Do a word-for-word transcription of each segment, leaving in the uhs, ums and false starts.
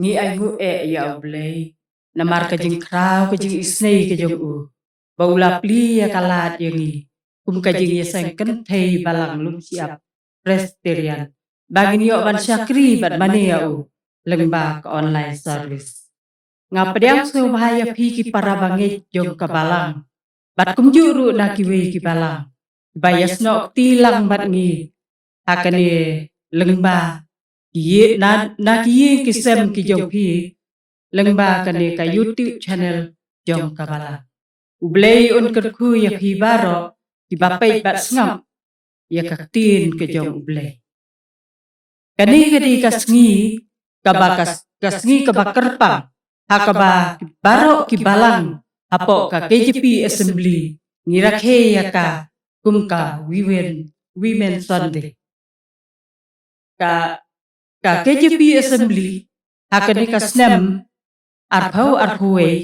Ngi ainguh eh ïa U Blei namar ka jingkhraw ka jingisynei ka jong u, ba u la plie ïa ka lad ïa ngi kum ka jingïaseng kynthei balang lum shyiap Presbyterian, ba ngin ïoh ban shakri bad mane ïa u lyngba ka online service. Nga pdiang sngewbha ïa phi ki para bangeit jong ka balang, bad kumjuh ruh na kiwei ki balang, ba ïasnoh kti lang bad ngi ha kane lyngba ki ïe-, na, na ki ïing ki sem ki jong phi, lyngba kane ka YouTube channel jong ka balang. U Blei un kyrkhu ïa phi baroh kiba peit bad sngap ïa ka ktien ka jong U Blei. Kane ka dei ka sngi kaba ka, ka sngi kaba kyrpang ha kaba baroh ki balang hapoh ka K J P Assembly ngi rakhe ïa ka kum ka Women, Women Sunday. Ka, ka K J P Assembly ha kane ka snem arphew arphew wei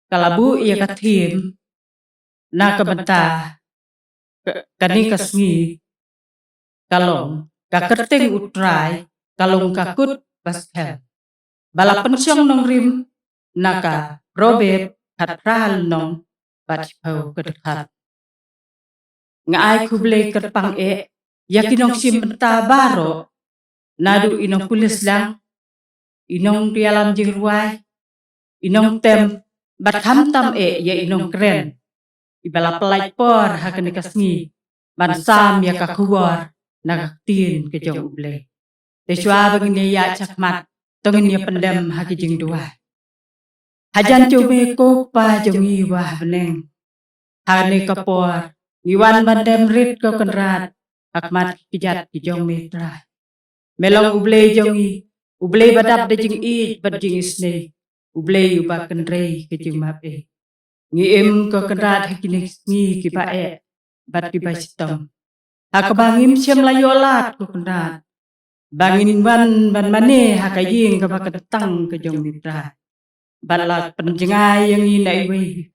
ka la buh ïa ka theme na ka bynta ka, kane ka sngi ka long ka kyrteng U Trai ka long ka kut ba skhem, ba la pynshong nongrim na ka Proverb khatphra lynnong bad shiphew ka dkhar. Nga ai khublei kyrpang eh ïa ki nongshim bynta baroh, naduh i nongpule slang, i nongïalam jingrwai, i nongtem, bad khamtam eh ïa i nongkren, iba la pyllait por ha kane ka sngi ban sam ïa ka khubor na ka ktien ka jong U Blei. Te shuwa ba ngin ïa ïaid shakhmat, to ngin ïa pyndem ha ki jingduwai. Hajan jong me ko Kpa jong ngi uba ha bneng, ha kane ka por ngi wan ban dem rit ko Kynrad ha khmat ki kjat ki jong me Trai. Me long U Blei jong ngi, U Blei ba dap da jingïeit bad jingisynei, U Blei uba kynrei ka jingmap eh. Ngi im ko Kynrad ha kine ki sngi kiba eh bad kiba shitom, ha kaba ngim shym la ïoh lad ko Kynrad ba ngin wan ban mane ha ka ïing kaba kyntang ka jong me Trai. Bad la pynjngai ïa ngi na iwei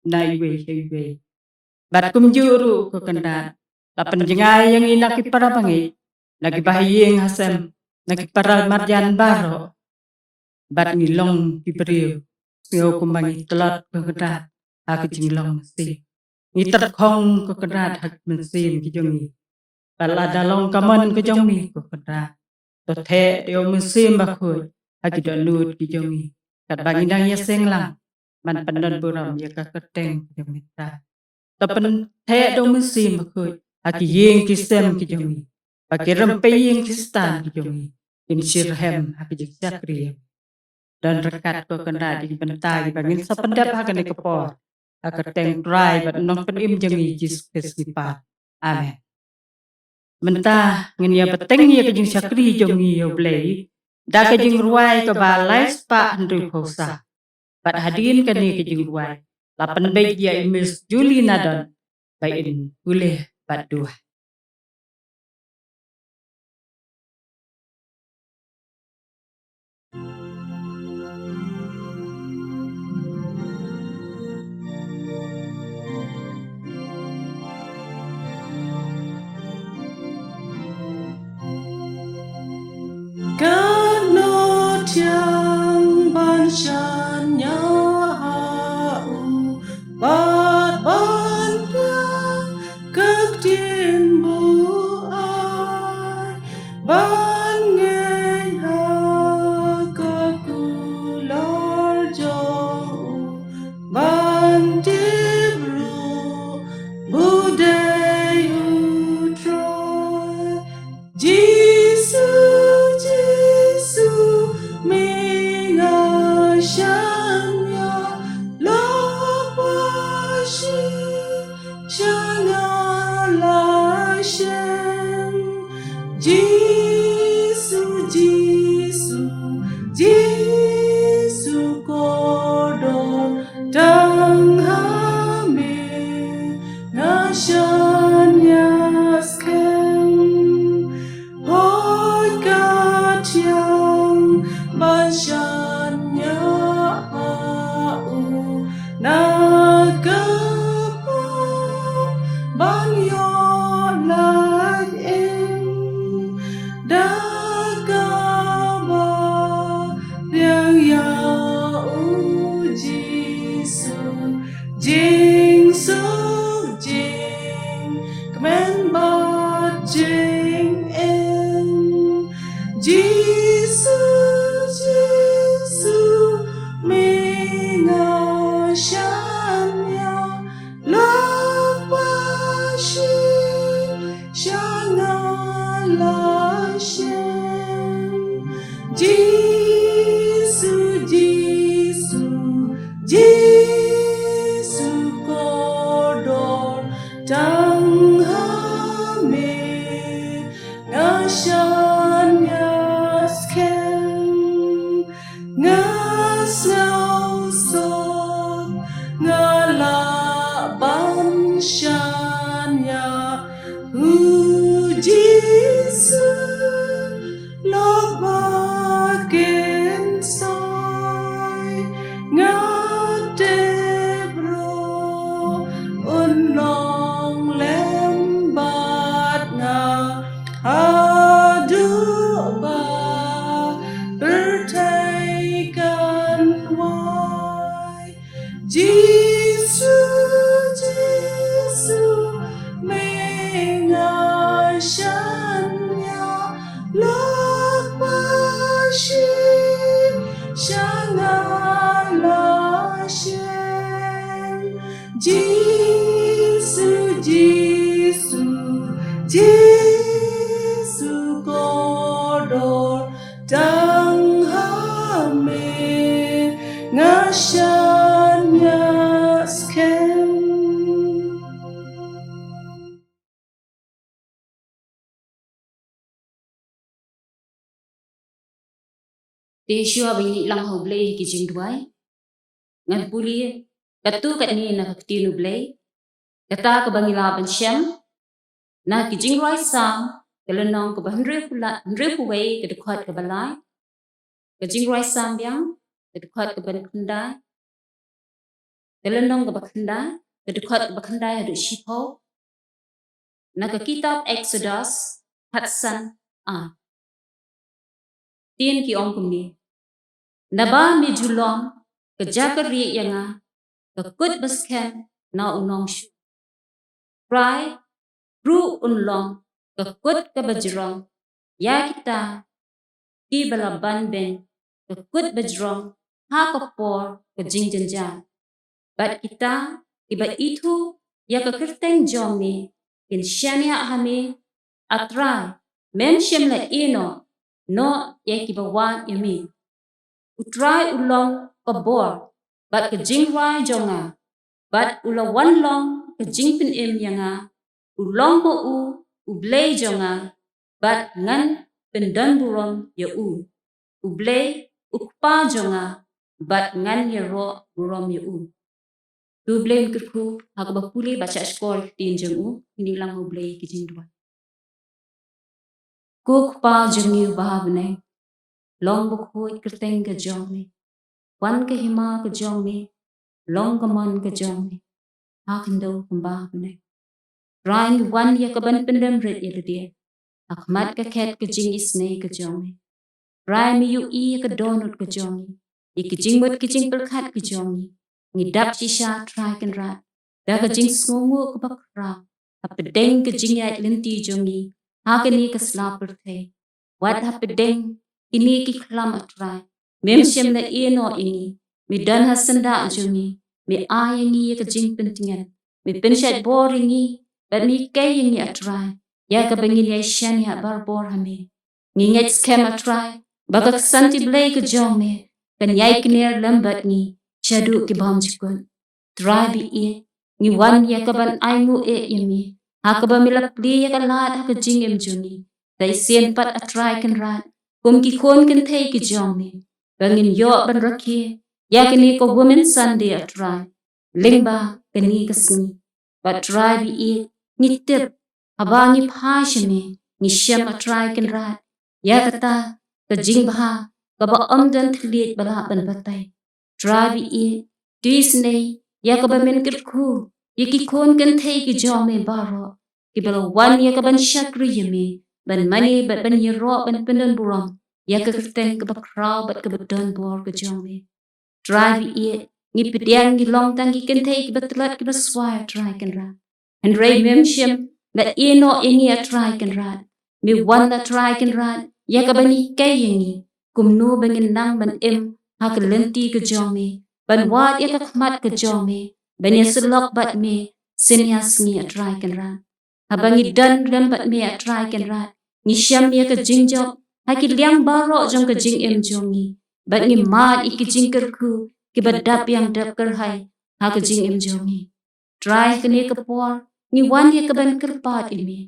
na iwei sha iwei. Bad kumjuh ruh ko Kynrad, la pynjngai ïa ngi na ki para bangeit, na ki bahaïing hasem, na ki para marjan baroh. Bad ngi long ki briew sngew kumba ngi tlot ko Kynrad ha ki jinglong mynsiem. Ngi tyrkhong ko Kynrad ha ki mynsiem ki jong ngi. Bad lada long ka mon ka jong me ko Kynrad, to theh da u Mynsiem Bakhuid ha ki dohnud ki jong ngi, katba ngi dang ïaseng lang ban pyndon burom ïa ka kyrteng ka jong me Trai. To pyntheh da u Mynsiem Bakhuid ha ki ïing ki sem ki jong ngi, ba ki rympei ïing Khristan ki jong ngi kin shitrhem ha ki jingshakri. Don ryngkat ko Kynrad ïa ki bynta kiba ngin sa pyndep ha kane ka por, ha ka kyrteng Trai bad Nongpynim jong ngi Jisu Khrist ngi pan. Amen. Mynta ngin ïa bteng ïa ka jingshakri jong ngi ïa U Blei da ka jingrwai kaba lai spah hynriewphew saw. Bad hadien kane ka jingrwai la pynbeit ïa i Miss Julie Nadon ba in pule bad duwai. Katno thiang ban shaniah ha u, bad ban pdiang ka ktien ba u ai, ban ngeit ha ka kular jong u, ban tip ruh ba u dei U Trai. Jisu, Jisu, me nga shaniah, lok ba shi sha nga la shem. Jisu, Jisu, Jisu, kordor tang ha me nga shaniah skhem. Hooid ka thiang ban shaniah ha u, na ka pop ban ïoh lait im. Jisu, Jisu, Jisu kordor, tang ha me nga shaniah skhem, nga sngewsuk, nga lah ban shaniah. U Jisu, lok ba kynsoi, nga tip ruh un long lem bad nga haduh ba pyrthei kan wai. Jisu, Jisu, me nga shaniah, lok ba shi sha nga la shem. Jisu, Jisu, Jisu kordor, tang ha me nga shaniah skhem. Te shuwa ba ngin ïalang ha U Blei ha ki jingduwai, ngan pule katto katne na ka ktien U Blei, kata kaba ngi lah ban shem na ki Jingrwai Salm, ka lynnong kaba hynriewphew la-, hynriewphew wei, ka dkhot kaba lai. Ka Jingrwai Salm biang, ka dkhot kaba khyndai, ka lynnong kaba khyndai, ka dkhot kaba khyndai haduh shiphew. Na ka kitab Exodus khatsan, a ktien ki ong kumne: Naba me ju long ka jaka rieh ïa nga, ka kut ba skhem na u nongshun. Trai ruh un long ka kut kaba jrong ïa kita kiba la ban beiñ, ka kut ba jrong ha ka por ka jingjynjar. Bad kita kiba ithuh ïa ka kyrteng jong me kin shaniah ha me. A Trai, mem shym la ïehnoh noh ïa kiba wad ïa me. U Trai u long ka bor bad ka jingrwai jong nga, bad u la wan long ka jingpynim ïa nga. U long ma u U Blei jong nga, bad ngan pyndon burom ïa u. U Blei u Kpa jong nga, bad ngan ïaroh burom ïa u. To U Blei un kyrkhu ha kaba pule bad shah shkor ïa ka ktien jong u. Ngin ïalang ha U Blei ki jingduwai. Ko Kpa jong ngi uba ha bneng, long bakhuid kyrteng ka jong me. Wan ka hima ka jong me, long ka mon ka jong me ha khyndew kumba ha bneng. Trai, ngi wan ïa ka ban pyndem rit ïa lade ha khmat ka khet ka jingisynei ka jong me. Trai, me ïohi ïa ka dohnud ka jong ngi, ïa ki jingmut ki jingpyrkhat ki jong ngi. Ngi dap shisha, Trai Kynrad, da ka jingsngewnguh kaba khraw hapdeng ka jingïaid lynti jong ngi ha kane ka sla pyrthei. Wat hapdeng kine ki khlam, A Trai, mem shym la ïehnoh ïa ngi. Me don ha syndah jong ngi, me ai ïa ngi ïa ka jingpyntngen, me pynshait bor ïa ngi, bad me kei ïa ngi, A Trai, ïa kaba ngin ïai shaniah barabor ha me. Ngi ngeit skhem, A Trai, ba ka ksanti Blei ka jong me kan ïai kner lem bad ngi shaduh ki bym jukut. Trai ba ïeit, ngi wan ïa ka ban ainguh eh ïa me ha kaba me la plie ïa ka lad ha ka jingim jong ngi. Da shisien pat, A Trai Kynrad, kum ki khun kynthei ki jong me, ba ngin ïoh ban rakhe ïa kane ka Women's Sunday, A Trai, lyngba kane ka sngi. Bad Trai ba ïeit, ngi tip haba ngi phai sha me, ngi shem, A Trai Kynrad, ïa kata ka jingbha kaba ym don thylliej ba lah ban batai. Trai ba ïeit, to isynei ïa kaba men kyrkhu ïa ki khun kynthei ki jong me baroh, kiba la wan ïa ka ban shakri ïa me, ban mane bad ban ïaroh ban pyndon burom ïa ka kyrteng kaba khraw bad kaba don bor ka jong me. Trai ba ïeit, ngi pdiang ngi long tang ki kynthei kiba tlot kiba swai, A Trai Kynrad. Hynrei mem shym la ïehnoh ïa ngi, A Trai Kynrad. Me wan, A Trai Kynrad, ïa ka ban hikai ïa ngi kumno ba ngin nang ban im ha ka lynti ka jong me, ban wad ïa ka khmat ka jong me, ban ïasyllok bad me synñia sngi, A Trai Kynrad. Haba ngi don lem bad me, A Trai Kynrad, ngi shem ïa ka jingjop ha ki liang baroh jong ka jingim jong ngi. Bad ngi mad ïa ki jingkyrkhu kiba dap ïang dap kyrhai ha ka jingim jong ngi. Trai, ha kane ka por ngi wan ïa ka ban kyrpad ïa me.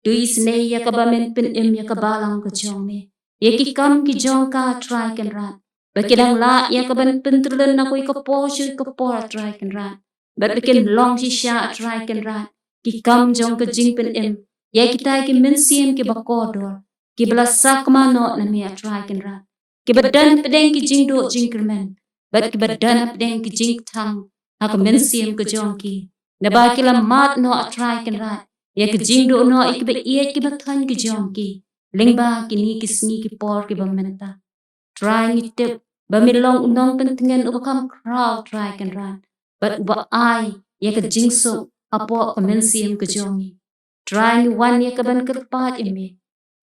To isynei ïa kaba men pynim ïa ka balang ka jong me, ïa ki kam ki jong ka, Trai Kynrad, ba ki dang lah ïa ka ban pyntreikam na kawei ka por sha kawei ka por, Trai Kynrad. Bad ba kin long shisha, Trai Kynrad, ki kam jong ka jingpynim ïa kita ki mynsiem kiba kordor, kiba la sakma noh na me, Trai Kynrad, kiba don hapdeng ki jingduh jingkyrmen, bad kiba don hapdeng ki jingkthang ha ka mynsiem ka jong ki. Naba ki la mad noh, Trai Kynrad, ïa ka jingduh noh ïa kiba ïeit kiba thoiñ ka jong ki lyngba kine ki sngi ki por kiba mynta. Trai, ngi tip ba me long u nongpyntngen uba kham khraw, Trai Kynrad, bad uba ai ïa ka jingsuk hapoh ka mynsiem ka jong ngi. Trai, ngi wan ïa ka ban kyrpad ïa me.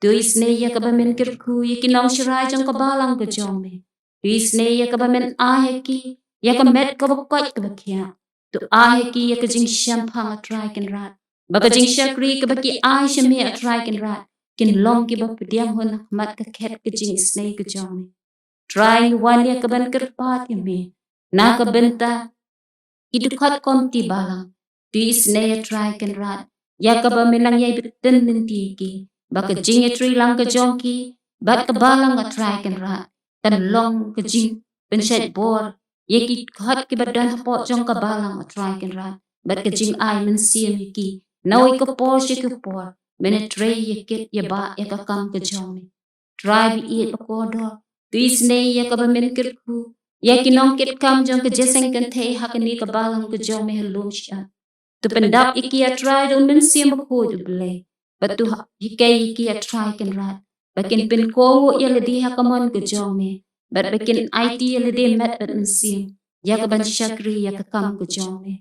To isynei ïa kaba men kyrkhu ïa ki nongsharai jong ka balang ka jong me. To isynei ïa kaba men ai ha ki ïa ka met kaba koit kaba khiah. To ai ha ki ïa ka jingshemphang, Trai Kynrad, ba ka jingshakri kaba ki ai sha me, Trai Kynrad, kin long kiba pdiang hun ha khmat ka khet ka jingisynei ka jong me. Trai, ngi wan ïa ka ban kyrpad ïa me na ka bynta ki dkhot komti balang. To isynei, Trai Kynrad, ïa kaba me nang ïai bteng lynti ïa ki, ba ka jingïatreilang ka jong ki bad ka balang, Trai Kynrad, kan long ka jingpynshait bor ïa ki dkhot kiba don hapoh jong ka balang, Trai Kynrad, bad ka jingai mynsiem ïa ki na kawei ka por sha kawei ka por, ban ïatrei ïa kit ïa ba ïa ka kam ka jong me. Trai ba ïeit ba kordor, to isynei ïa kaba men kyrkhu ïa ki nongkit kam jong ka jingïaseng kynthei ha kane ka balang ka jong me ha lum shyiap. To pyndap ïa ki, Trai, da u Mynsiem Bakhuid u Blei. Bad to hikai ïa ki, Trai Kynrad, ba kin pynkohnguh ïa lade ha ka mon ka jong me, bad ba kin aiti ïa lade met bad mynsiem ïa ka ban shakri ïa ka kam ka jong me.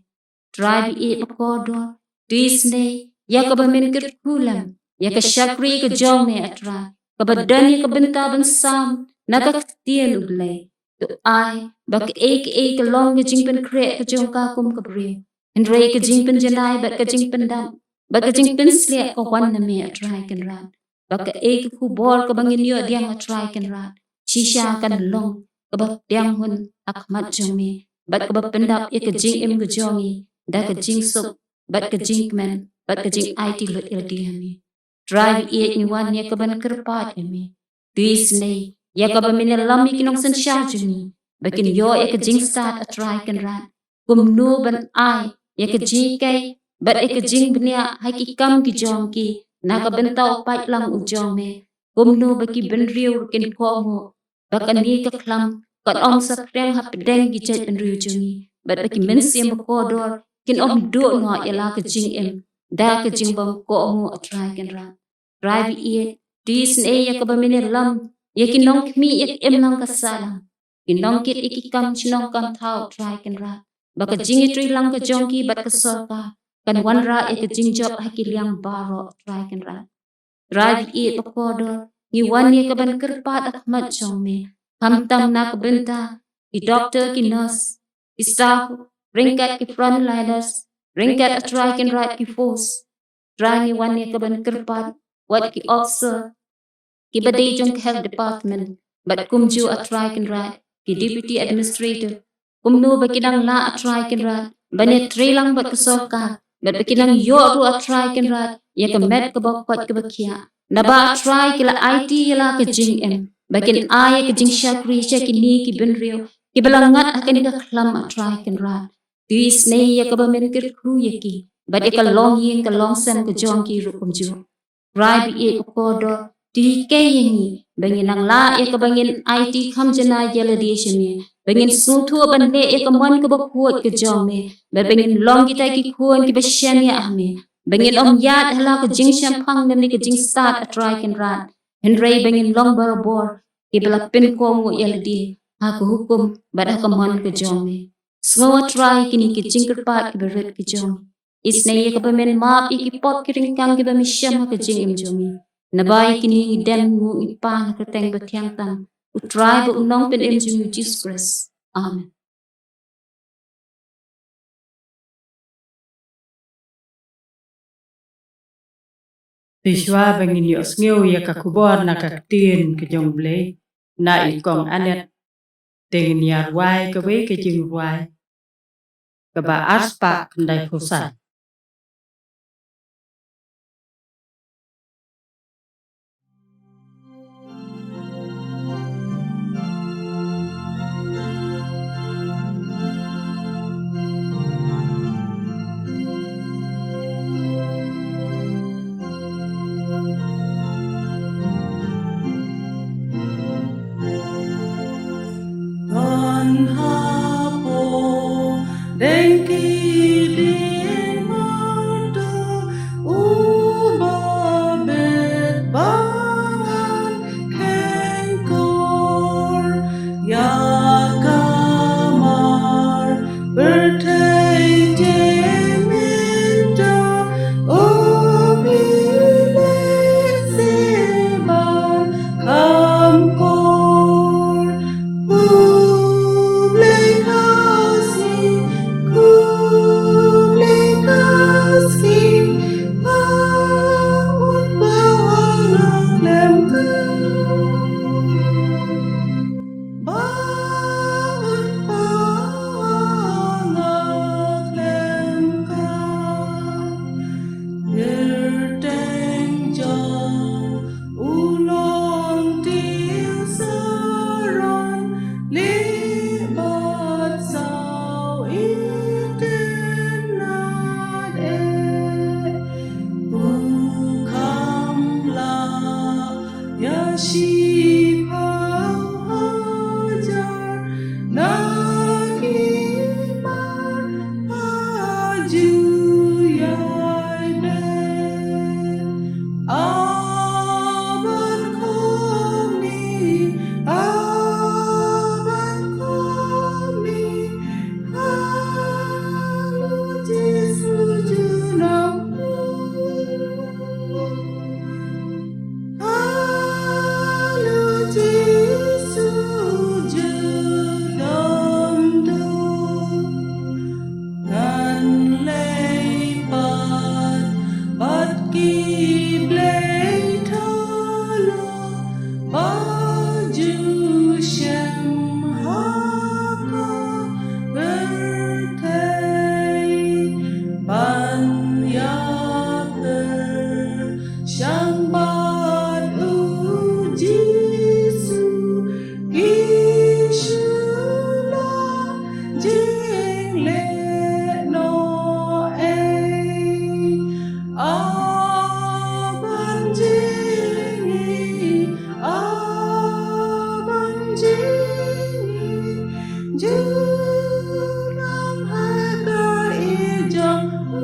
Trai ba ïeit ba kordor, to isynei ïa kaba men kyrkhu lem ïa ka shakri ka jong me, Trai, kaba don ïa ka bynta ban sam na ka ktien u Blei. To ai ba kaei kaei ka long ka jingpynkhreh ka jong ka kum ka briew, hynrei ka jingpynjanai bad ka jingpyndap bad ka jingpynsliak ka wan na me, Trai Kynrad. Ba kaei ka khubor kaba ngin ïoh pdiang, Trai Kynrad, shisha kan long kaba pdiang hun ha khmat jong me, bad kaba pyndap ïa ka jingim ka jong ngi da ka jingsuk bad ka jingkmen bad ka jingaiti lut ïa lade ha me. Trai ba ïeit, ngi wan ïa ka ban kyrpad ïa me. To isynei ïa kaba men ïalam ïa ki nongsynshar jong ngi, ba kin ïoh ïa ka jingstad, Trai Kynrad, kumno ban ai ïa ka jinghikai bad ïa ka jingbniah ha ki kam ki jong ki na ka bynta u paidlang u jong me. Kumno ba ki briew kin kohnguh ba kane ka khlam kan ym saphriang hapdeng ki jaitbynriew jong ngi, bad ba ki mynsiem ba kordor kin ym duh noh ïa la ka jingim da ka jingbymkohnguh, Trai Kynrad. Trai ba ïeit, to isynei ïa kaba men ïalam ïa ki nongkhmih ïa ka imlang ka sahlang, ki nongkit ïa ki kam shnong kam thaw, Trai Kynrad, ba ka jingïatreilang ka jong ki bad ka sorkar kan wanrah ïa ka jingjop ha ki liang baroh, Trai Kynrad. Trai ba ïeit ba kordor, ngi wan ïa ka ban kyrpad ha khmat jong me, khamtam na ka bynta ki doktor, ki nurse, ki staff, ryngkat ki frontliners, ryngkat, Trai Kynrad, ki force. Trai, ngi wan ïa ka ban kyrpad wat ki officer kiba dei jong ka health department, bad kumjuh, Trai Kynrad, ki deputy administrator, kumno ba ki dang lah, Trai Kynrad, ban ïatreilang bad ka sorkar, bad ba ki dang ïoh ruh, Trai Kynrad, ïa ka met kaba koit kaba khiah. Naba, Trai, ki la aiti ïa la ka jingim ba kin ai ïa ka jingshakri sha kine ki briew kiba la ngat ha kane ka khlam, Trai Kynrad. To isynei ïa kaba men kyrkhu ïa ki bad ïa ka longïing ka longsem ka jong ki ruh kumjuh. Trai ba ïeit ba kordor, to hikai ïa ngi ba ngin nang lah ïa kaba ngin aiti kham janai ïa lade sha me, ba ngin sngewthuh ban leh ïa ka mon kaba khuid ka jong me, bad ba ngin long kita ki khun kiba shaniah ha me, ba ngin ym ïaid ha la ka jingshemphang ne ka jingstad, Trai Kynrad, hynrei ba ngin long barabor kiba la pynkohnguh ïa lade ha ka hukum bad ha ka mon ka jong me. Sngew, Trai, kine ki jingkyrpad kiba rit ki jong ngi. Isynei ïa kaba men map ïa ki pop ki ryngkang kiba me shem ha ka jingim jong ngi. Naba ïa kine ngi dem, ngi pan ha ka kyrteng ba thiang tam u Trai bad u Nongpynim jong ngi, u Jisu Khrist. Amen. Te shuwa ba ngin ïohsngew ïa ka khubor na ka ktien ka jong U Blei na i Kong Anet, te ngin ïa rwai kawei ka jingrwai kaba arspah khyndai phew san. Don hapoh deng ki ding martu, uba bet ba ngan kheiñ kor ïa ka mar pyrthei jingmynta, u Blei se ban kham kor. Khublei ka sngi, khublei ka sngi, ba un ba wa nga khlem ka. Ba un ba wa nga khlem ka. Kyrteng jong u long Tiew Saron, leh bad saw itynnad eh. U kham lah ïa shiphew hajar na ki mar ha ju ïai beh. A ban khmih, a ban khmih ha u Jisu junom. Ha u Jisu junom. Ngan leit pat bad ki blei thala ba ju shem ha ka pyrthei, ban ïapyrshang bad u Jisu. Ki shu long jingleh noh ei. A ban jingim, a ban jingim junom ha ka ïing jong u.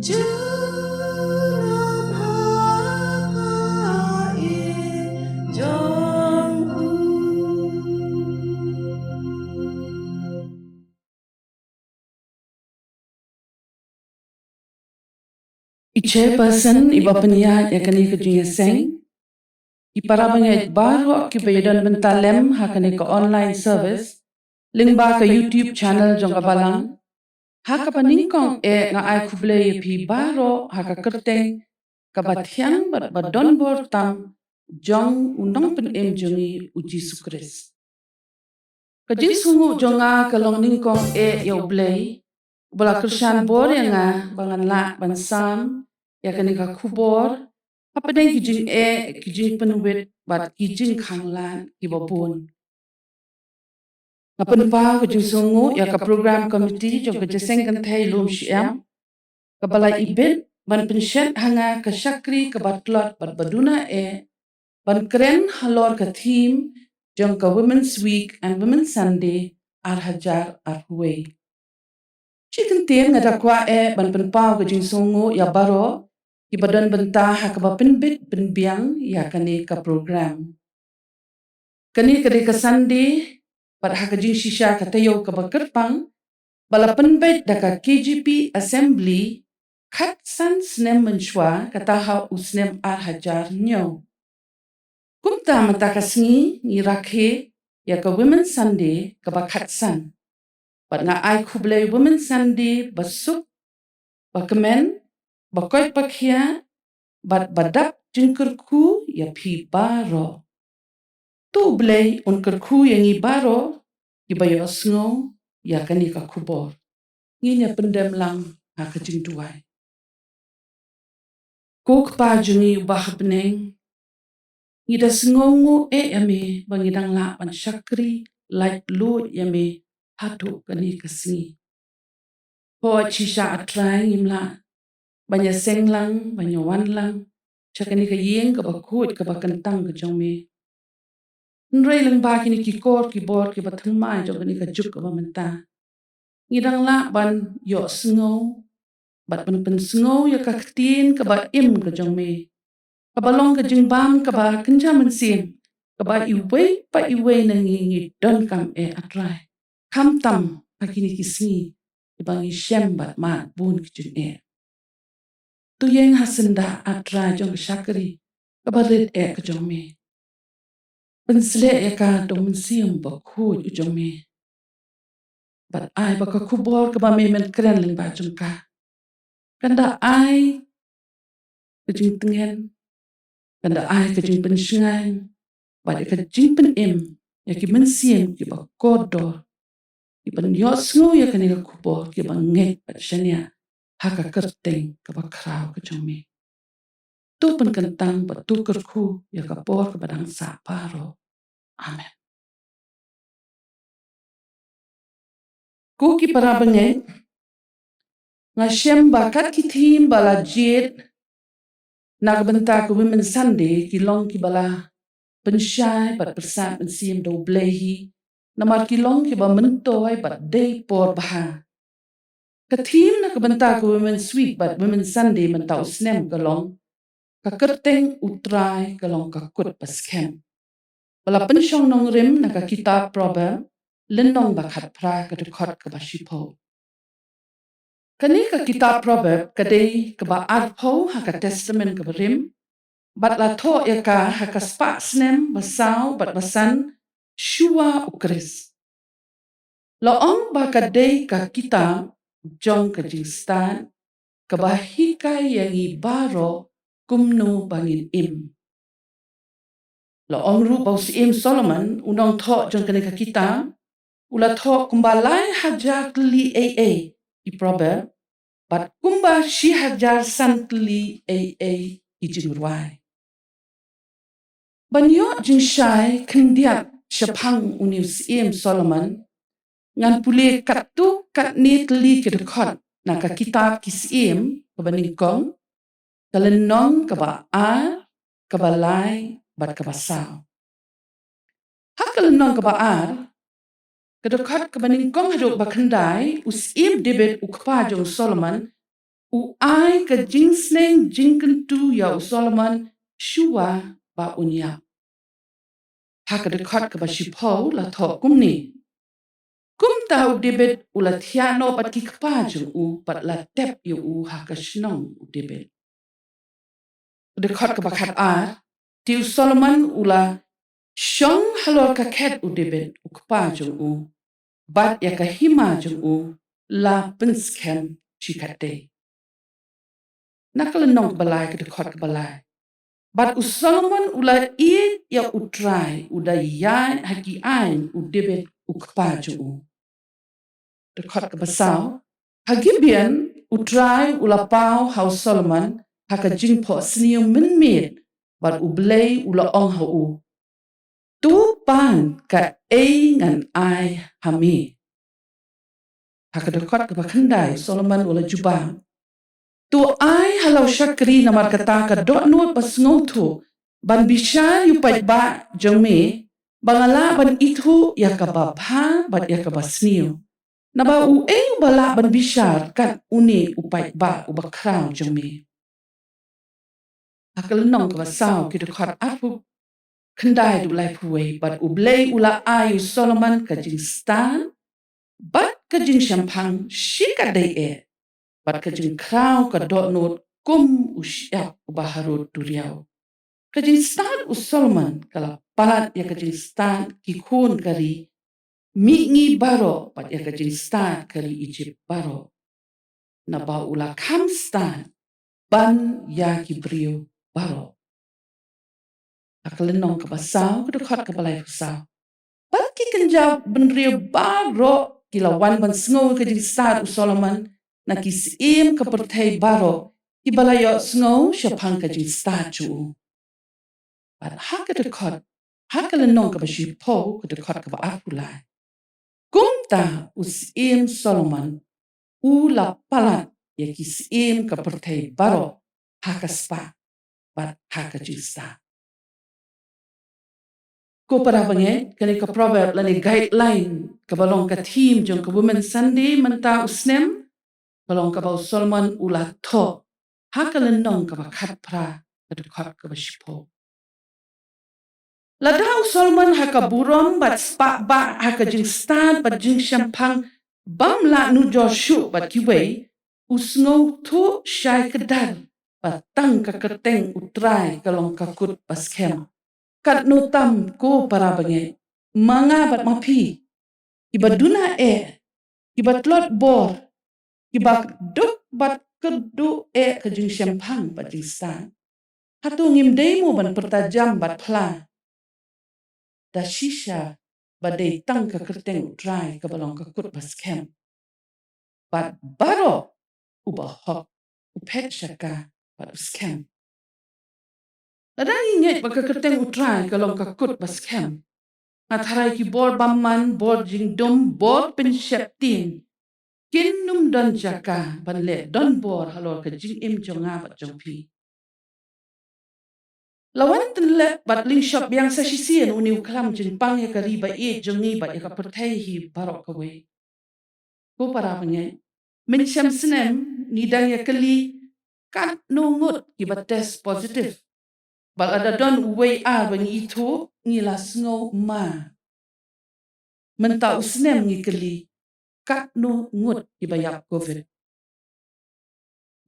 Junom ha ka ïing jong u. I chairperson iba pynïaid ïa kane ka jingïaseng, i para bangeit baroh kiba ïadon bynta lem ha kane ka online service, lyngba ka YouTube channel jong ka Balang. Ha kaba nyngkong eh nga ai khublei ïa phi baroh ha ka kyrteng kaba thiang bad ba donbor tam jong u nongpynim jong ngi u Jisu Khrist. Ka jingsngewnguh jong nga ka long nyngkong eh ïa U Blei, uba la kyrshan bor ïa nga ba ngan lah ban sam ïa kane ka khubor hapdeng ki jingeh, ki jingpynwit bad ki jingkhanglad kiba bun. Nga pynpaw ka jingsngewnguh ïa ka program committee jong ka Jingïaseng Kynthei Lum Shyiap, kaba la ibit ban pynshet ha nga ka shakri kaba tlot bad ba duna eh ban kren halor ka theme jong ka Women's Week and Women's Sunday ar hajar arphew wei. Shi kyntien nga da kwah eh ban pynpaw ka jingsngewnguh ïa baroh kiba don bynta ha kaba pynbit pynbiang ïa kane ka program. Kane ka dei ka Sunday bad ha ka jingshisha ka taïew kaba kyrpang ba la pynbeit da ka K J P Assembly khatsan snem mynshuwa, kata ha u snem ar hajar hynñiew. Kumta mynta ka sngi ngi rakhe ïa ka Women's Sunday kaba khatsan. Bad nga ai khublei Women's Sunday ba suk ba kmen, ba koit ba khiah, bad ba dap jingkyrkhu ïa phi baroh. To U Blei un kyrkhu ïa ngi baroh kiba ïohsngew ïa kane ka khubor. Ngin ïa pyndem lang ha ka jingduwai. Ko Kpa jong ngi uba ha bneng, ngi da sngewnguh eh ïa me ba ngi dang lah ban shakri laitluid ïa me haduh kane ka sngi. Poi shisha A Trai, ngim lah ban ïaseng lang, ban ïawan lang sha kane ka ïing kaba khuid kaba kyntang ka jong me. Hynrei lyngba kine ki kor ki bor kiba thymmai jong kane ka juk kaba mynta, ngi dang lah ban ïohsngew bad ban pynsngew ïa ka ktien kaba im ka jong me, kaba long ka jingbam kaba kynja mynsiem, kaba iwei pa iwei na ngi ngi donkam eh, A Trai, khamtam ha kine ki sngi kiba ngi shem bad mad bun ki jingeh. To ïeng ha syndah, A Trai, jong ka shakri kaba rit eh ka jong me. Pynshlur ïa ka da U Mynsiem Bakhuid u jong me, bad ai ba ka khubor kaba me men kren lyngba jong ka kan da ai ka jingtngen, kan da ai ka jingpynshngaiñ bad ïa ka jingpynim ïa ki mynsiem kiba kordor, kiban ïohsngew ïa kane ka khubor, kiban ngeit bad shaniah ha ka kyrteng kaba khraw ka jong me. To pynkyntang bad to kyrkhu ïa ka por kaba dang sah baroh. Amen. Ko ki para bangeit, nga shem ba kat ki theme ba la jied na ka bynta ka Women's Sunday ki long kiba la pynshai bad pyrsad mynsiem da U Blei hi, namar ki long kiba myntoi bad dei por bha. Ka theme na ka bynta ka Women's Week bad Women's Sunday mynta u snem ka long: Ka kyrteng U Trai ka long ka kut ba skhem, ba la pynshong nongrim na ka kitab Proverb, lynnong ba khatphra, ka dkhot kaba shiphew. Kane ka kitab Proverb ka dei kaba arphew ha ka Testament kaba rim, bad la thoh ïa ka ha ka spah snem ba saw bad ba san shuwa U Khrist. La ong ba ka dei ka kitab jong ka jingstad kaba hikai ïa ngi baroh kumno ba ngin im. La ong ruh ba u Syiem Solomon, u nongthoh jong kane ka kitab, u la thoh kumba lai hajar tylli ei ei ki Proverb bad kumba shi hajar san tylli ei ei ki jingrwai. Ban ïoh jingshai khyndiat shaphang une u Syiem Solomon, ngan pule katto katne tylli ki dkhot na ka kitab Ki Syiem kaba nyngkong, ka lynnong kaba ar, kaba lai bad kaba saw. Ha ka lynnong kaba ar, ka dkhot kaba nyngkong haduh ba khyndai, u Syiem David u kpa jong u Solomon u ai ka jingsneng jingkyntu ïa u Solomon shuwa ba un ïap. Ha ka dkhot kaba shiphew la thoh kumne: Kumta u David u la thiah noh bad ki kpa jong u bad la tep ïa u ha ka shnong u David. Dkhot kaba khatar: Te u Solomon u la shong halor ka khet u David u kpa jong u, bad ïa ka hima jong u la pynskhem shikatdei. Na ka lynnong kaba lai, ka dkhot kaba lai: Bad u Solomon u la ïeit ïa U Trai, u da ïaid ha ki aiñ u David u kpa jong u. Dkhot kaba saw: Ha Gibeon U Trai u la paw ha u Solomon ha ka jingphohsniew mynmiet, bad U Blei u la ong ha u: To pan kaei ngan ai ha me. Ha ka dkhot kaba khyndai u Solomon u la jubab: To ai ha la u shakri namar kata ka dohnud ba sngewthuh ban bishar ïa u paidbah jong me, ba nga lah ban ithuh ïa kaba bha bad ïa kaba sniew. Naba uei uba lah ban bishar kat une u paidbah uba khraw jong me? Ha ka lynnong kaba saw, ki dkhot arphew khyndai haduh laiphew wei: Bad U Blei u la ai ïa u Solomon ka jingstad bad ka jingshemphang shikatdei eh, bad ka jingkhraw ka dohnud kum u shyiap uba harud duriaw. Ka jingstad u Solomon ka la palat ïa ka jingstad ki khun ka ri mihngi baroh bad ïa ka jingstad ka ri Ijipt baroh. naba u la kham stad ban ïa ki briew baroh. Ha ka lynnong kaba saw, ka dkhot kaba laiphew saw. Bad ki kynja bynriew baroh ki la wan ban sngew ka jingstad u Solomon na ki syiem ka pyrthei baroh, kiba la ïohsngew shaphang ka jingstad jong u. Bad ha ka dkhot, ha ka lynnong kaba shiphew, ka dkhot kaba arphew lai. Kumta u syiem Solomon u la palat ïa ki syiem ka pyrthei baroh ha ka spah bad ha ka jingstad. Ko para bangeit, kane ka proverb lane guideline kaba long ka theme jong ka Women's Sunday mynta u snem, ka long kaba u Solomon u la thoh ha ka lynnong kaba khatphra, ka dkhot kaba shiphew. Lada u Solomon ha ka burom bad spah bah ha ka jingstad bad jingshemphang bym lah nujor shuh bad kiwei, u sngewthuh shai kdar ba tang ka kyrteng U Trai ka long ka kut ba skhem. Katno tam ko para bangeit, ma nga bad ma phi, kiba duna eh, kiba tlot bor, kiba duk bad kyrduh eh ka jingshemphang bad jingstad. Hato ngim dei mo ban pyrta jam bad phla da shisha ba dei tang ka kyrteng U Trai kaba long ka kut ba skhem? Bad baroh u bahok u phet sha ka bad u skhem. Lada ngi ngeit ba ka kyrteng U Trai ka long ka kut ba skhem, nga tharai ki bor bymman, bor jingdum, bor pynsheptieng kin nym don jaka ban leh donbor halor ka jingim jong nga bad jong phi. La wan tyllep bad lyngshop biang sa shisien une u khlam jingpang ïa ka ri ba ïeit jong ngi bad ïa ka pyrthei hi baroh kawei. Ko para bangeit, mynshem snem ngi dang ïa kylli katno ngut kiba test positive. Bad lada don uwei ar ba ngi ithuh, ngi la sngew ma. Mynta u snem ngi kylli katno ngut kiba ïap covid.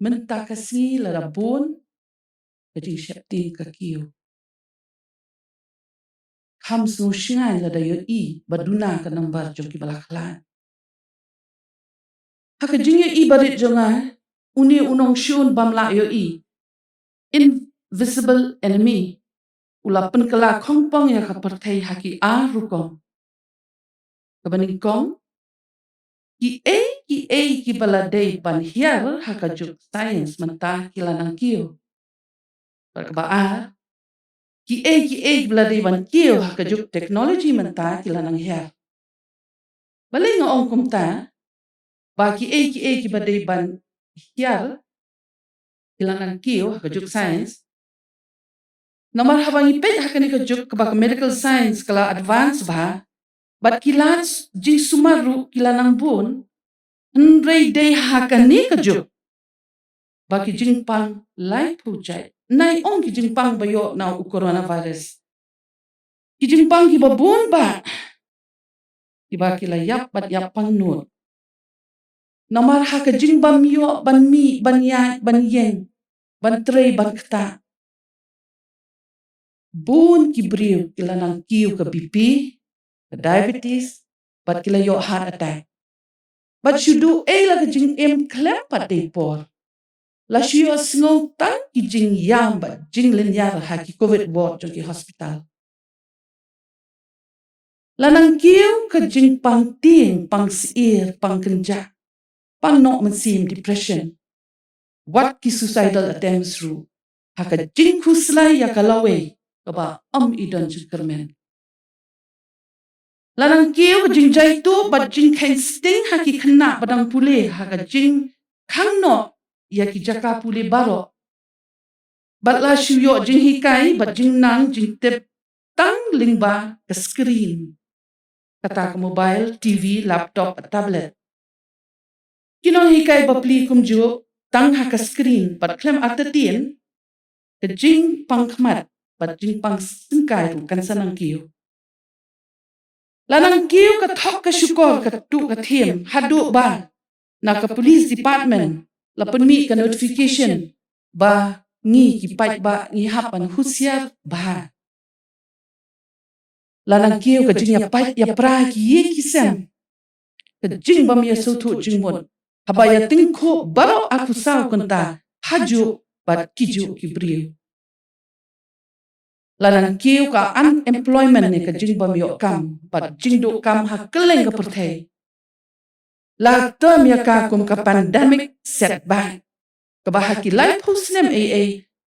Mynta ka sngi lada bun, ka jingsheptieng ka kiew. Kham sngew shngaiñ lada ïohi ba duna ka nambar jong kiba la khlad. Ha ka jingïohi barit jong nga, une u nongshun bym lah ïohi, invisible enemy, u la pynkylla khongpong ïa ka pyrthei ha ki ar rukom. Kaba nyngkong, kiei kiei kiba la dei ban hiar ha ka juk science mynta ki la nang kiew. Bad kaba ar, kiei kiei kiba la dei ban kiew ha ka juk technology mynta ki la nang hiar. Balei nga ong kumta, ba kiei kiei kiba dei ban hiar ki la nang kiew ha ka juk science? Namar haba ngi peit ha kane ka juk kaba ka medical science ka la advance bha, bad ki lad jingsumar ruh ki la nang bun, hynrei dei ha kane ka juk ba ki jingpang laiphew jait, nai ong ki jingpang ba ïoh na u coronavirus, ki jingpang kiba bun bha, kiba ki la ïap bad ïap pangnud. Namar ha ka jingbym ïoh ban mih, ban ïaid, ban ïeng, ban trei, ban ktah, bun ki briew ki la nang kiew ka B P, ka diabetes, bad ki la ïoh heart attack. Bad shu duh ei la ka jingim khlem pat dei por, la shu ïohsngew tang ki jingïam bad jinglynñiar ha ki covid ward jong ki hospital. La nang kiew ka jingpang tieng, pang syier, pang kynjah, pang noh mynsiem, depression, wat ki suicidal attempts ruh, ha ka jingkhuslai ïa ka lawei kaba ym i don jingkyrmen. La nang kiew ka jingjaituh bad jingkheiñ sting ha ki khynnah ba dang pule ha ka jingkhang noh ïa ki jaka pule baroh. Bad la shu ïoh jinghikai bad jingnang jingtip tang lyngba ka screen, kata ka mobile, T V, laptop, tablet. Ki nonghikai bapli kumjuh tang ha ka screen bad khlem artatien, ka jingpang khmat bad jingpang syngkai ruh kan sa nang kiew. La nang kiew ka thok ka shukor ka tuh ka thiem, haduh ba na ka police department la pynmih ka notification ba ngi ki paidbah ngi hap ban husiar bha. La nang kiew ka jingïapait ïapra ki ïing ki sem, ka jingbym ïasngewthuh jingmut haba ïa tyngkhuh baroh arphew saw kynta hajuh bad kijuh ki briew. La nang kiew ka unemployment ne ka jingbym ïoh kam bad jingduh kam ha kylleng ka pyrthei. La term ïa ka kum ka pandemic setback, kaba ha ki laiphew snem ei ei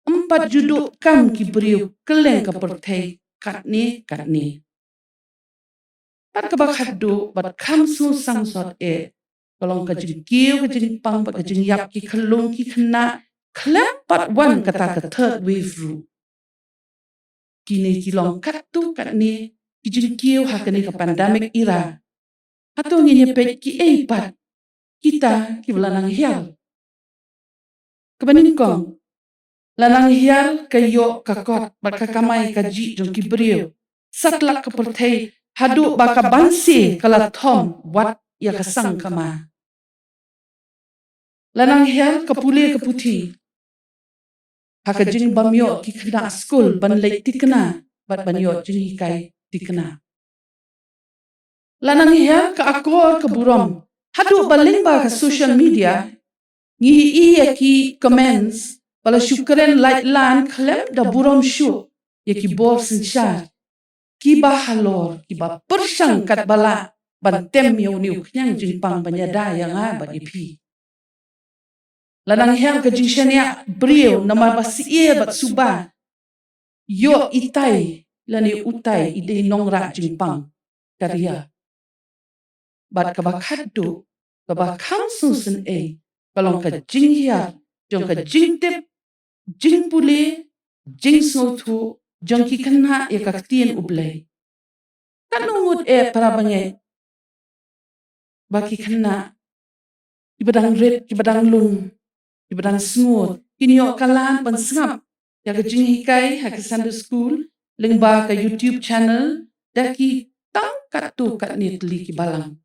ym pat ju duh kam ki briew kylleng ka pyrthei katne katne. Bad kaba khadduh bad kham sngewsang sot eh ka long ka jingkiew ka jingpang bad ka jingïap ki khyllung ki khynnah khlem pat wan kata ka third wave ruh. Kine ki long katto katne ki jingkiew ha kane ka pandemic era. Hato ngin ïa peit kiei pat kita kiba la nang hiar? Kaba nyngkong, la nang hiar ka ïoh ka kot bad ka kamai kajih jong ki briew satlak ka pyrthei haduh ba ka banse ka la thom wat ïa ka sang ka ma. La nang hiar ka pule ka puthi ha ka jingbym ïoh ki khynnah skul ban leit thikna bad ban ïoh jinghikai thikna. La nang hiar ka akor ka burom haduh ba lyngba ka social media ngi ïohi ïa ki comments ba la shu kren lait lan khlem da burom shuh ïa ki bor synshar kiba halor kiba pyrshang katba lah ban tem ïa une u khñiang jingpang ban ïada ïa nga bad ïa phi. La nang hiar ka jingshaniah briew namar ba syier bad suba ïoh itai lane utai i dei nongrah jingpang ka ria. Bad kaba khadduh kaba kham sngewsynei ka long ka jinghiar jong ka jingtip jingpule jingsngewthuh jong ki khynnah ïa ka ktien U Blei. Katno ngut eh para bangeit ba ki khynnah kiba dang rit kiba dang lung kiba dang sngur kin ïoh ka lad ban sngap ïa ka jinghikai ha ka Sunday school lyngba ka YouTube channel da ki tang katto katne tylli ki balang.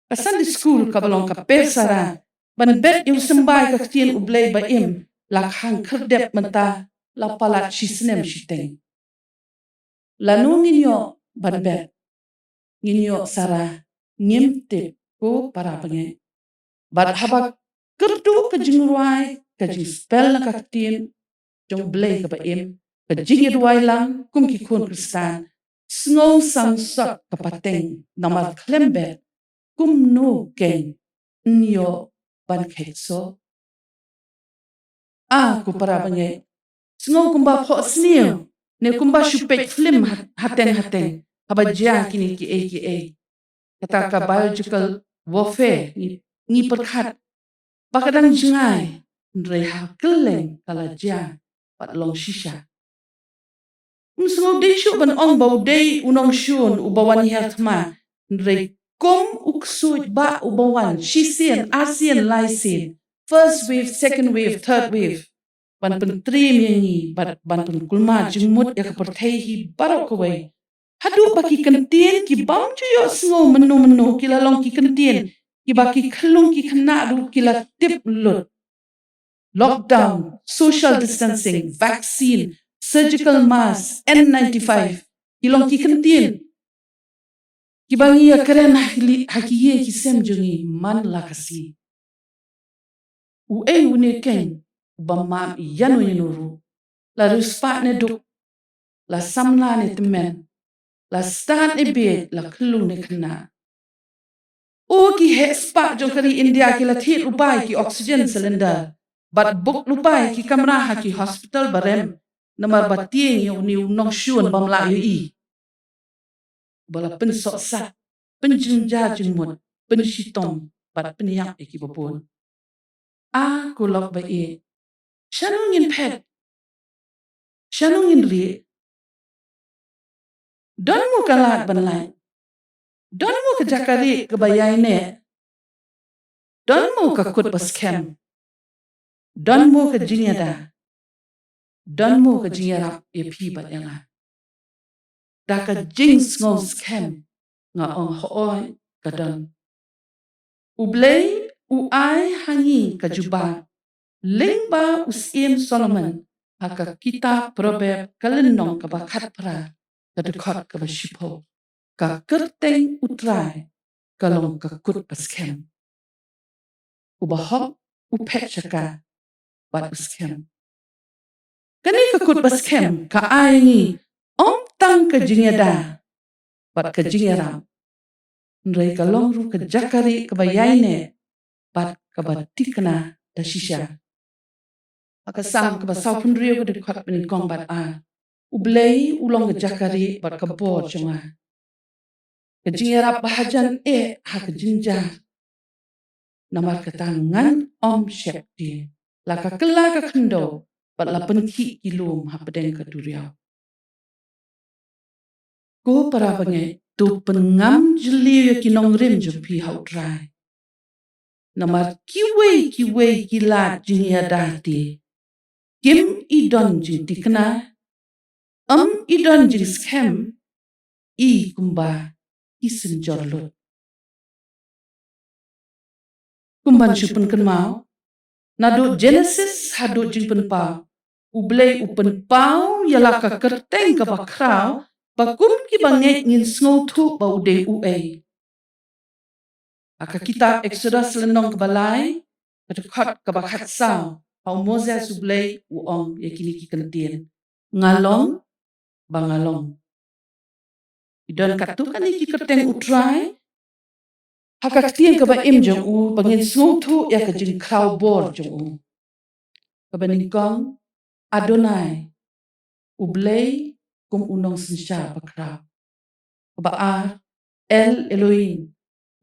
Ka Sunday school kaba long ka persara ban bet ïa u symbai ka ktien U Blei ba im la khang khyrdep mynta la palat shi snem shiteng. Lano ngin ïoh ban bet? Ngin ïoh sara ngim tip ko para bangeit. Bad haba kyrduh ka jingrwai ka jingspel na ka ktien jong U Blei kaba im ka jingïarwai lang kum ki khun Khristan sngewsang sot ka pateng namar khlem bet kumno keiñ yn ïoh ban khet so. A ko para bangeit, sngew kumba phohsniew ne kumba shu peit film ha- hateng hateng haba jia kine kiei kiei. Kata ka biological warfare ngi, ngi pyrkhat ba ka dang jngai hynrei ha kylleng ka la jia bad long shisha. Ym sngew dei shuh ban ong ba u dei u nongshun uba wan hiar thma hynrei kum u ksuid ba uba wan shisien arsien laisien, first wave, second wave, third wave, ban pyntriem ïa ngi bad ban pynkulmar jingmut ïa ka pyrthei hi baroh kawei. Haduh ba ki kyntien ki bym ju ïoh sngew mynno mynno ki la long ki kyntien kiba ki khyllung ki khynnah ruh ki la tip lut. Lockdown, social distancing, vaccine, surgical mask, N ninety-five ki long ki kyntien kiba ngi ïa kren ha ki li- ha ki ïing ki sem jong ngi man la ka sngi. Uei une keiñ uba map ïano ïano ruh, la riewspah ne duk, la samla ne tymmen, la stad ne bieit, la khyllung ne khynnah? O ki heh spah jong ka ri India ki la thied lypa ïa ki oxygen cylinder bad book lypa ïa ki kamra ha ki hospital ba rem namar ba tieng ïa une u nongshun bym lah ïohi. Ba la pynsohsat, pynjynjar jingmut, pynshitom bad pynïap ïa kiba bun. A ko lok ba ïeit, shano ngin phet? Shano ngin rieh? Don mo ka lad ban lait? Don mo ka jaka rieh kaba ïaineh? Don mo ka kut ba skhem? Don mo ka jingïada? Don mo ka jingïarap ïa phi bad ïa nga? Da ka jingsngew skhem nga ong, hooid ka don. U Blei u ai ha ngi ka jubab lyngba u Syiem Solomon ha ka kitab Proverb ka lynnong kaba khatphra ka dkhot kaba shiphew. Ka kyrteng U Trai ka long ka kut ba skhem. u bahok u phet sha ka bad u skhem. Kane ka kut ba skhem ka ai ngi ym tang ka jingïada bad ka jingïarap, hynrei ka long ruh ka jaka rieh kaba ïaineh bad kaba thikna da shisha. Ha ka Salm kaba sawphew hynriew ka dkhot banyngkong bad ar: U Blei u long ka jaka rieh bad ka bor jong nga, ka jingïarap ba hajan eh ha ka jingjia. Namar kata ngan ym sheptieng, la ka kylla ka khyndew bad la pynkhih ki lum hapdeng ka duriaw. Ko para bangeit, to pynngam jylliew ïa ki nongrim jong phi ha U Trai. Namar kiwei kiwei ki lad jingïada te kim i don jingthikna, ym i don jingskhem, i kumba i synjor lut. Kumban shu pynkynmaw, naduh Genesis haduh Jingpynpaw, U Blei u pynpaw ïa la ka kyrteng kaba khraw ba kum ki bangeit ngin sngewthuh ba u dei uei. Ha ka kitab Exodus lynnong kaba lai, ka dkhot kaba khatsaw, ha u Moses U Blei u ong ïa kine ki kyntien: Nga long ba nga long. I don katto katne ki kyrteng U Trai ha ka ktien kaba im jong u ba ngin sngewthuh ïa ka jingkhraw bor jong u. Kaba nyngkong, Adonai, U Blei kum u nongsynshar bakhraw. Kaba ar, El Elohim,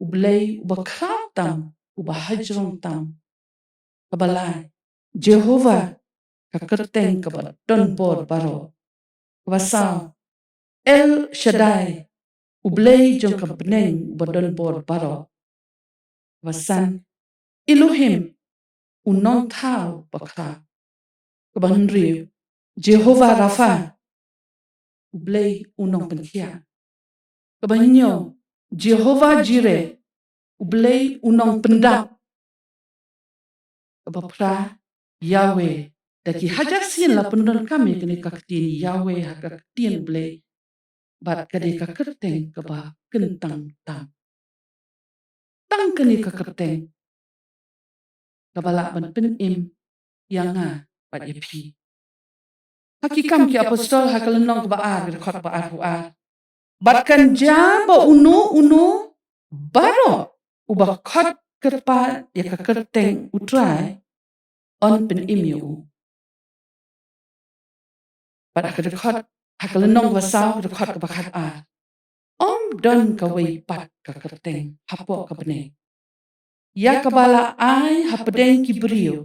U Blei uba khraw tam, uba hajrong tam. Kaba lai, Jehovah, ka kyrteng kaba don bor baroh. Kaba saw, El Shaddai, U Blei jong ka bneng uba don bor baroh. Kaba san, Elohim, u nongthaw bakhraw. Kaba hynriew, Jehovah Rapha, U Blei u nongpynkhiah. Kaba hynñiew, Jehovah Jireh, U Blei u nongpyndap. Kaba phra, Yahweh, da ki hajar sien la pyndonkam ïa kane ka ktien Yahweh ha ka ktien Blei, bad ka dei ka kyrteng kaba kyntang tam. Tang kane ka kyrteng kaba lah ban pynim ïa nga bad ïa phi. Ha Ki Kam ki Apostol ha ka lynnong kaba ar, ka dkhot ba arphew ar: Bad kan jia ba uno uno baroh uba khot kyrpad ïa ka kyrteng U Trai, yn pynim ïa u. Bad ha ka dkhot, ha ka lynnong kaba saw, ka dkhot kaba khatar: Ym don kawei pat ka kyrteng hapoh ka bneng ïa kaba la ai hapdeng ki briew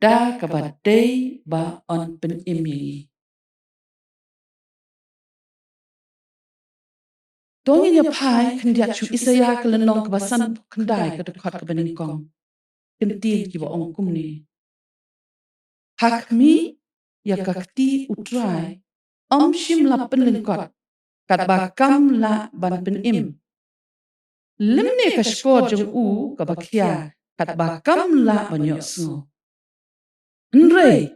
da kaba dei ba yn pynim ïa ngi. To ngin ïa phai khyndiat sha u Isaïah ka lynnong kaba sanphew khyndai, ka dkhot kaba nyngkong. Kyntien kiba ong kumne: Ha khmih ïa ka kti U Trai ym shym la pynlyngkot, katba kam lah ban pynim. Lymne ka shkor jong u kaba khia, katba kam lah ban ïohsngew. Hynrei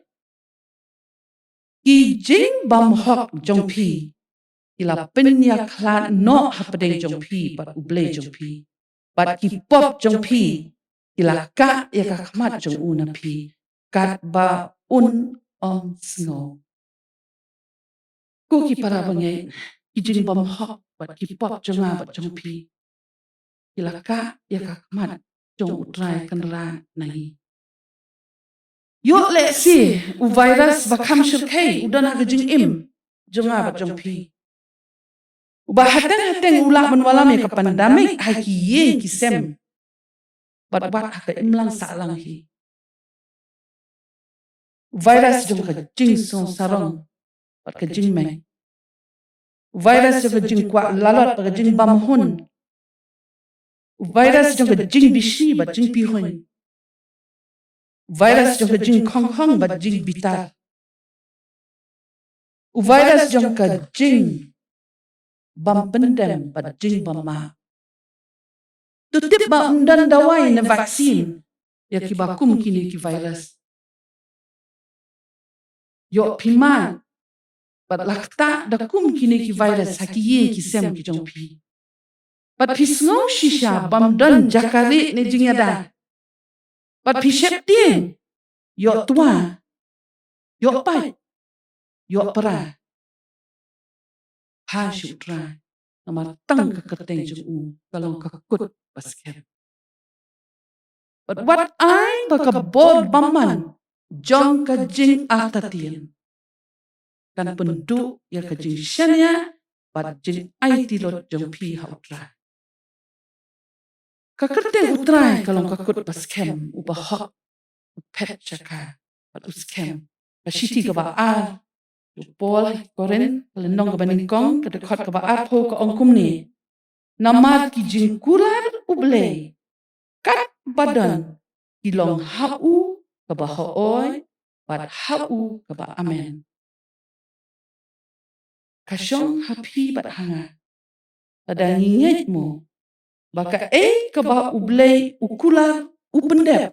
ki jingbymhok jong phi ki la pynïakhlad noh hapdeng jong phi bad U Blei jong phi, bad ki pop jong phi ki la kah ïa ka khmat jong u na phi, katba un ym sngew. Ko ki para bangeit, ki jingbymhok bad ki pop jong nga bad jong phi ki la kah ïa ka khmat jong U Trai Kynrad na ngi. Ïoh lehse u virus ba kham shyrkhei u don ha ka jingim jong nga bad jong phi, uba hateng hateng u lah ban wallam ïa ka pandemic ha ki ïing ki sem bad wat ha ka imlang sahlang hi. Virus jong ka jingsngew sarong bad ka jingmeng. Virus jong ka jingkwah lalot bad ka jingbymhun. Virus jong ka jingbishni bad jingpihuiñ. Virus jong ka jingkhongkhong bad jingbitar. U virus jong ka jingbymkyndem bad jingbymman. To tip ba ym don dawai ne vaccine ïa kiba kum kine ki virus. Ïoh phi mad bad la ktah da kum kine ki virus ha ki ïing ki sem ki jong phi. Bad phi sngew shisha bym don jaka rieh ne jingïada. Bad phi sheptieng, ïoh twa, ïoh pait, ïoh pra ha sha U Trai, namar tang ka kyrteng jong u ka long ka kut ba skhem. Bad wat ai ba ka bor bymman jong ka jingartatien kan pynduh ïa ka jingshaniah bad jingaiti lut jong phi ha U Trai. Ka kyrteng U Trai ka long ka kut ba skhem, u ba hok, u phet shaka bad u skhem. Ka shithi kaba ar u Paul ha ki Korinth, ka lynnong kaba nyngkong, ka dkhot kaba arphew, ka ong kumne: Namar ki jingkular U Blei katba don ki long ha u kaba hooid bad ha u kaba amen. Ka shong ha phi bad ha nga, lada ngi ngeit mo ba kaei kaba U Blei u kular u pyndep.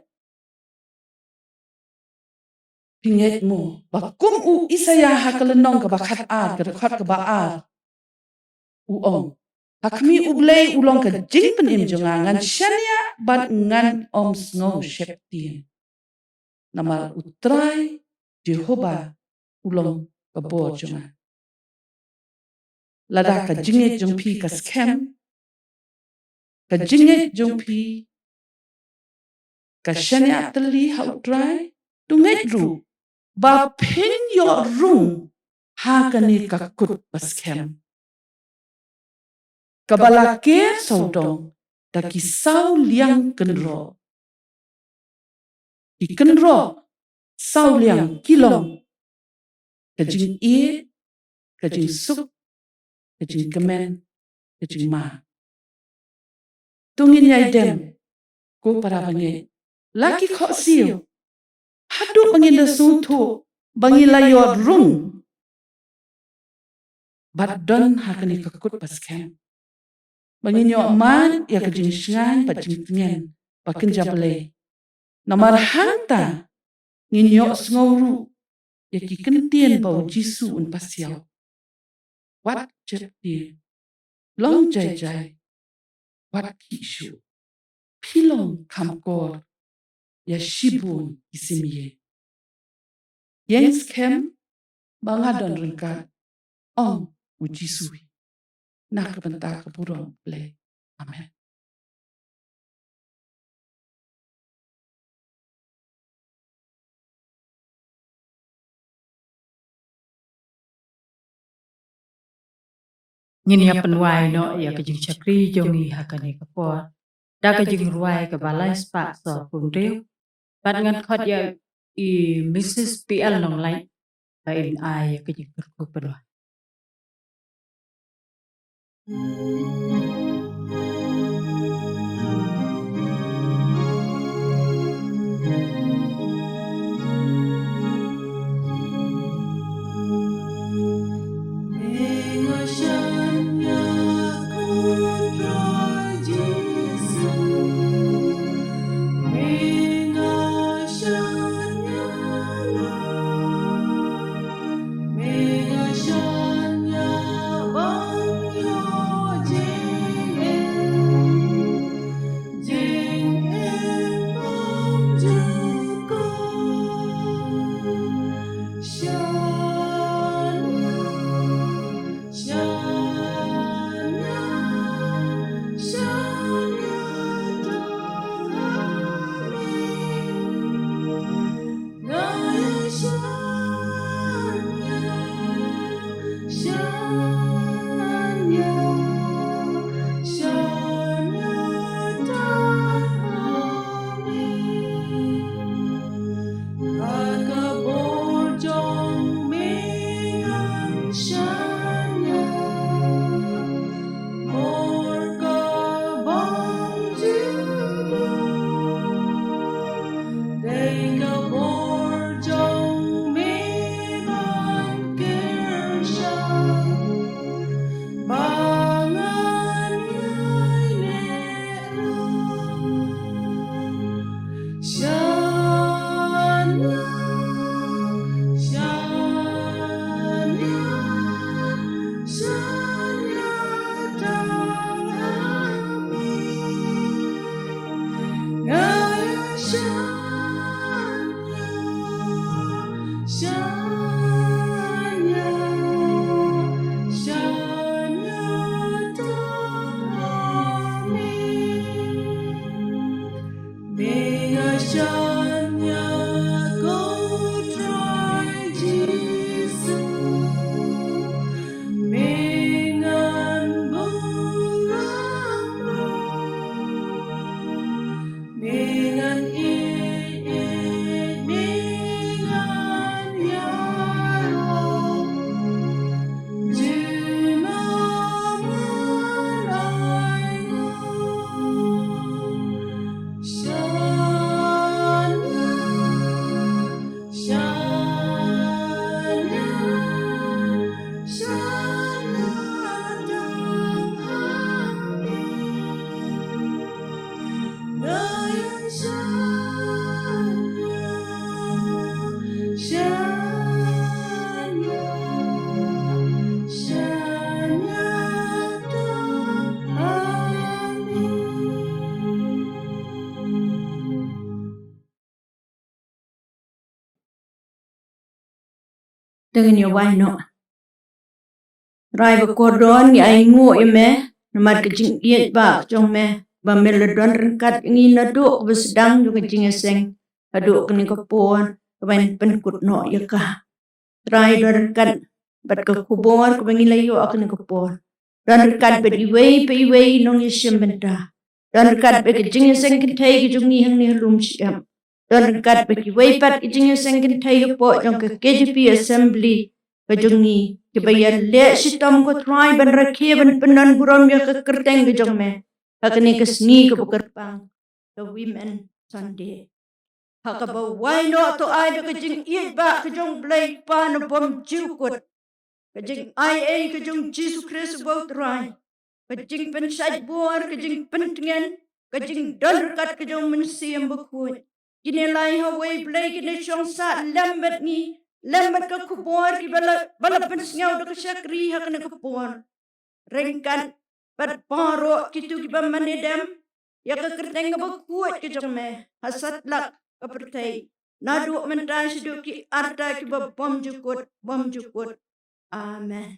Phi ngeit mo ba kum u Isaïah ha ka lynnong kaba khatar, ka dkhot kaba ar, u ong: Ha khmih U Blei u long ka jingpynim jong nga, ngan shaniah bad ngan ym sngew sheptieng. Namar U Trai Jehobah u long ka bor jong nga. Lada ka jingngeit jong phi ka skhem, ka jingngeit jong phi ka shaniah tylli ha U Trai, to ngeit ruh ba phin ïoh rung ha kane ka kut ba skhem, kaba la ker sawdong da ki saw liang kynroh. Ki kynroh saw liang ki long ka jingïeit, ka jingsuk, ka jingkmen, ka jingma. To ngin ïai dem, ko para bangeit, la ki khohsiew, haduh ba ngin da sngewthuh ba ngi la ïoh rung bad don ha kane ka kut ba skhem, ba ngin ïoh mad ïa ka jingshngaiñ bad jingtngen ba kynja Blei. Namar hangta ngin ïoh sngew ruh ïa ki kyntien ba U Jisu un pasiaw: Wat sheptieng, long jai jai, wat khih shuh, phi long kham kor ïa shibun ki simïing. Ïeng skhem ba nga don ryngkat, ong U Jisu hi, na ka bynta ka burom U Blei. Amen. Ngin ïa pynwai noh ïa ka jingshakri jong ngi ha kane ka por da ka jingrwai kaba lai spah sawphew hynriew. Bad ngan khot ïa i Mrs P L Nonglait ba in ai ïa ka jingkyrkhu pynwai. Te ngin ïa wai noh. Trai ba kordor, ngi ainguh ïa me namar ka jingïeit ba ka jong me, ba me la don ryngkat ïa ngi naduh ba sdang jong ka jingïaseng haduh kane ka por kaba ngin pynkut noh ïa ka. Trai, don ryngkat bad ka khubor kaba ngi la ïoh ha kane ka por. Don ryngkat bad iwei pa iwei nongïashim bynta. Don ryngkat bad ka jingïaseng kynthei ka jong ngi hangne ha Lumshyiap. Don ryngkat bad iwei pat ka jingïaseng kynthei hapoh jong ka K J P Assembly ka jong ngi, kiba ïaleh shitom, ko Trai, ban rakhe ban pynban burom ïa ka kyrteng ka jong me ha kane ka sngi kaba kyrpang, ka Women Sunday. Ha kaba wai noh, to ai da ka jingïeit ba ka jong Blei Pa na bymjukut, ka jingai ei ka jong Jisu Khrist uba u Trai, ka jingpynshait bor, ka jingpyntngen, ka jingdon ryngkat ka jong Mynsiem Bakhuid. Kine lai ha wei Blei kine shong sah lem bad ngi, lem bad ka khubor kiba la, ba la pynsngew da ka shakri ha kane ka por. Ryngkat bad baroh kito kiba mane dem ïa ka kyrteng kaba khuid ka jong me ha satlak ka pyrthei, naduh mynta shaduh ki arta kiba bymjukut bymjukut. Amen.